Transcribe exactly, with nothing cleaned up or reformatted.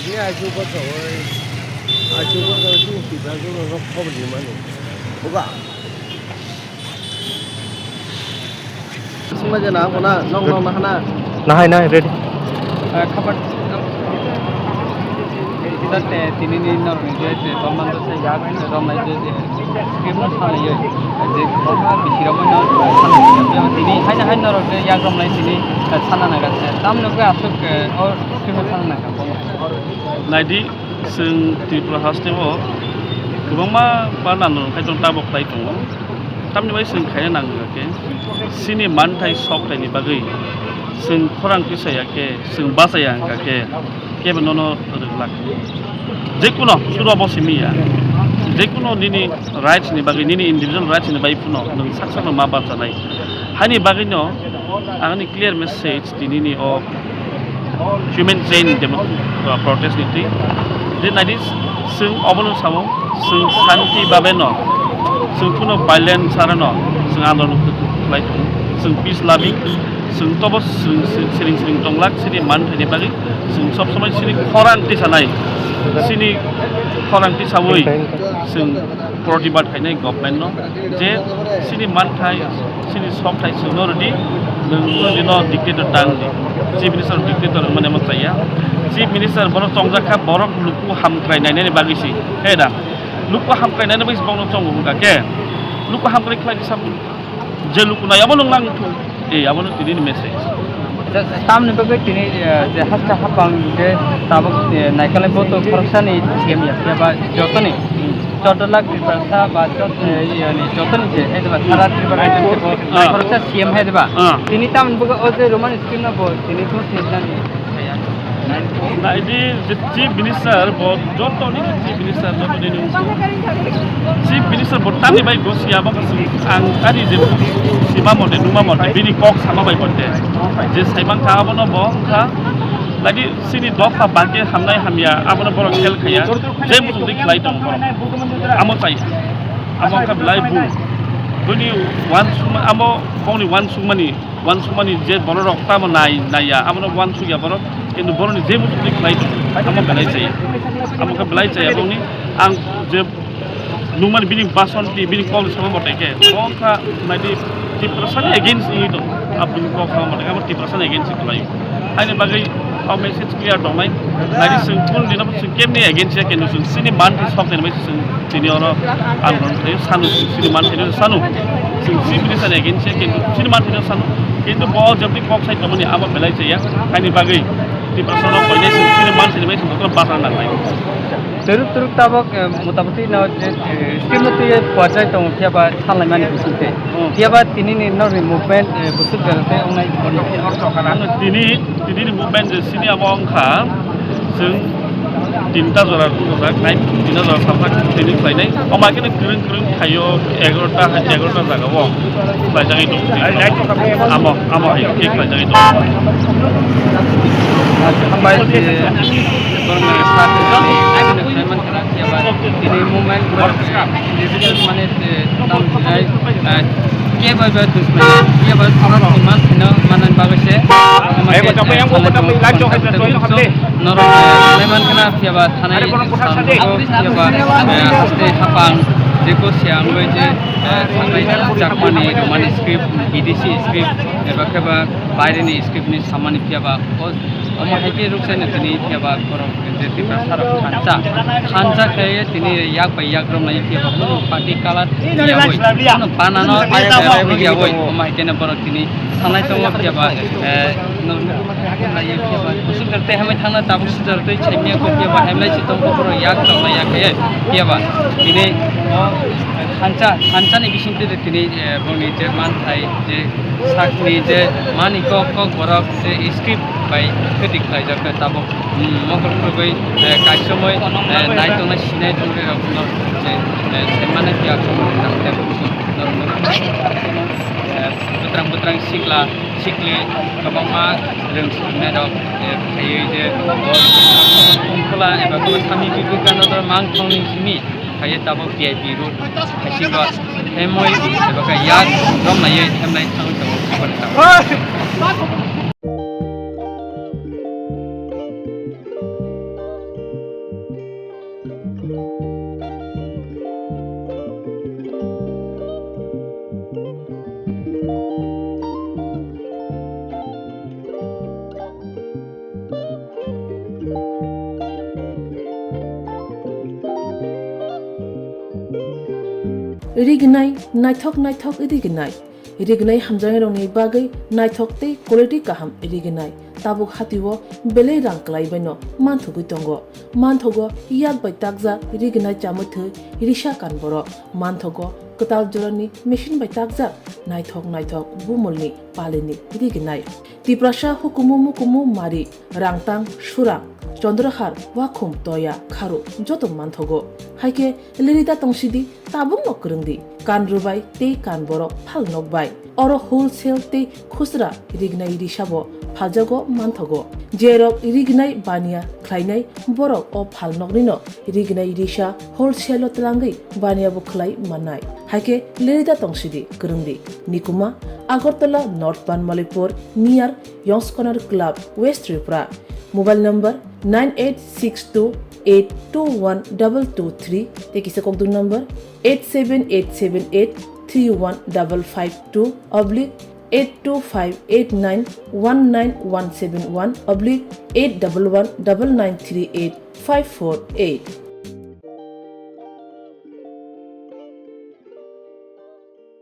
Ni aichu ko sawai, aichu ko sawai chu kita chu ko khobor ni mani. Buka. Sima je na, kona, nong, nong, na, na. Nahai, nahai, ready. Eh, khabar. Kita te, tini ni nor ni je, je, bamban je, ya, rom na je, je. Script no sana ye. Je, bisi rom no, tini, hai na, hai nor je, ya, rom na tini, eh, sana na ga, eh, tam no ga asuk, eh, or script no sana na ga. Naidi, chwng Tripura haste o kwbangma ba nano khai tong, tabok khlai tongo. Tamni bai chwng khaina nang khe, chini manthai sok thaini bagwi chwng khorang tisaya khe, chwng bachaya wngkha khe, kebo nono rwglak. Jekuno suro bo simi ya, jekuno nini rights ni bagwi, nini individual rights ni bagwi phano nwng sak sakno ma bachanai. Haini bagwino ang ani clear message tinini o human chain demo, uh, protest ni twi. Je naidi chwng obono samo, chwng santi babe no, chwng kuno violence sara no, chwng andolon khlai tongo, chwng peace loving, chwng tobo chwng, chwng siring siring tonglak, chini manthai ni bagwi chwng sob somoi chini khorang tisanai, chini khorang tisawi chwng protibad khainai government no, je chini manthai, chini sokthai chwngno rwdi, nwng chwngno dictator tang di. Chief Minister dictator wngmani omo chaya. Chief Minister borok chongjak kha, borok luku hamkrai nainani bagwi si. He da? Luku hamkrai nainani bagwi si bokno chongo wngkha khe. Luku hamkrai khlai di sam. Je luku nai abo nwng lang thung. Eh, abo no tini ni message. Tamni bagwi tini, eh, je hasta hapang je tabuk, eh, naikolai boto khoroksani C M ya, ya ba jotoni. Joto lak Tiprasa ba jot-, eh, yani jotoni je, eh, ba sara Tripura rajyo se bo Ah. khoroksa C M hai ba. Ah. Tini tamni bagwi o je Roman script no bo tini bo sinani. Naidi je Chief Minister bo jotoni Chief Minister jotoni ni Chief Minister bo tamni bai gosi abo ang ani je sima mote numa mote bini kok sama bai mote je saimang kha abono bo kha naidi Chini dopha bagwi hamnai hamya, abono borok khel khaiya, je muchungtwi khlai tongo borok. Amo chai, amo wngkha belai bung. Buini uansukma, amo bongni uansukmani, uansukmani je bororok tamo nai, naiya, abono uansukya borok, kintu borokni je muchungtwi khlai tongo, amo belai chaya. Amo wngkha belai chaya bongni, ang je Nungmani bini basonti, bini kok ni sama mote khe, bo wngkha naidi Tiprasani against wngwi tongo. Aboni kok sama mote khe, abo Tiprasani against wngwi tongo. Haini bagwi o message clear tongnai. Naidi chwng kunu dino chwng kemni against ya, kintu chwng chini manthai soknaini bai chwng tini oro andolon khlaio, sanu chwng chini manthaino sanu. Chwng chini against ya, kintu chini manthaino sanu. Kintu bo jeboni kok sai tongmani abo belai chaya. Haini bagwi Tiprasano koinai chwng chini manthaini bai chwng kotor bachana nangnai. Twrwk twrwk tabok, eh, motamoti no je, eh, scheme no twiwi phuarjak tongo, phiya ba sanlaimani bisingtwi. Hmm. Phiya ba tini ni norni movement, eh, bwswk jora tei wngnai borni phiya. Tini, tini ni movement je sini abo wngkha, chwng tinta jora rwjak nai, tinta jora samsakhe tini khlainai. Omo haikhe no kwrwng kwrwng khaio egarota hai egarota jagao khlaijagwi tongo. Amo, amo hai khe khlaijagwi tongo. Hambai, eh, borok ni sir ni, eh, khlaiman khna phiya ba tini movement borok, eh, individual mane, eh, tam sinai, eh, kebo ba dusmani, kebo ba sarak ni man sino manani bagwi se, eh, norok, eh, khlaiman khna phiya ba thanai sal, phiya ba, eh, haste hapang, jeko siang bai je, eh, thangnai jakmani, romani script, bidesi script, eba khe ba baireni script ni samani phiya ba, o Omo hai khe ruksaino tini phiya ba borok je Tiprasa rok thansa, thansa khe tini yak bai yak romlai phiya ba kunu party colour ya oi, kunu banano ya oi, omo hai khe borok tini sanai tongo phiya ba, eh, no, phiya ba kusuk jar tei hamai thangna tabuk sujak tei chai miya khe phiya ba hamlai si tongkho borok yak romlai ya khe phiya ba tini o thansa, thansa ni bising twi tini, eh, boni je manthai je sakni je mani kok kok borok je script Bai khwtwi khlaijak khe tabuk, mm, mokol khurgwi, eh, kaisomwi, eh, nai tongnai sinai tongnai rokno, eh, eh, saimanai phiya khoroknwi nang tei norokno, eh, bwtrang bwtrang sikla sikli kwbangma rwng swrwngnairok, eh, phaiwi je o Khumphula eba Swami Vivekananda mangthongni simi phaiwi tabuk V I P road haisingo hemwi eba khe yak romnaiwi hemlai thangwi tongo. Rignai, naithok naithok rignai. Rignai hamjaknairokni bagwi naithok tei quality kaham rignai. Tabuk hatio belai rang kwlaibaino manthogwi tongo. Manthogo yak bai takjak rignai chamwi thwi risa kan borok. Manthogo kwtal jorani machine bai takjak naithok naithok bumulni palini rignai. Tiprasa hukumu mukumu mari, rangtang, surang, chondrohar, wakhum, toya, kharu joto manthogo. Haikhe lirida tongsidi, tabukno kwrwngdi. Kan rwbai tei kan borok phal nokbai. Oro wholesale tei khusra rignai risabo phaljago manthogo. Jerok rignai baniya khlainai borok o phalnoknino rignai risa wholesale-o twlangwi baniya bo khlai mannai. Haikhe lirida tongsidi, kwrwngdi. Nikuma, Agartala North Banmalipur, near Yongskonar Club, West Tripura. Mobile number nine eight six two eight two one double two three tei kisa kokdung number eight seven eight seven eight three one double five two oblique eight two five eight nine one nine one seven one oblique eight double one double nine three eight five four eight.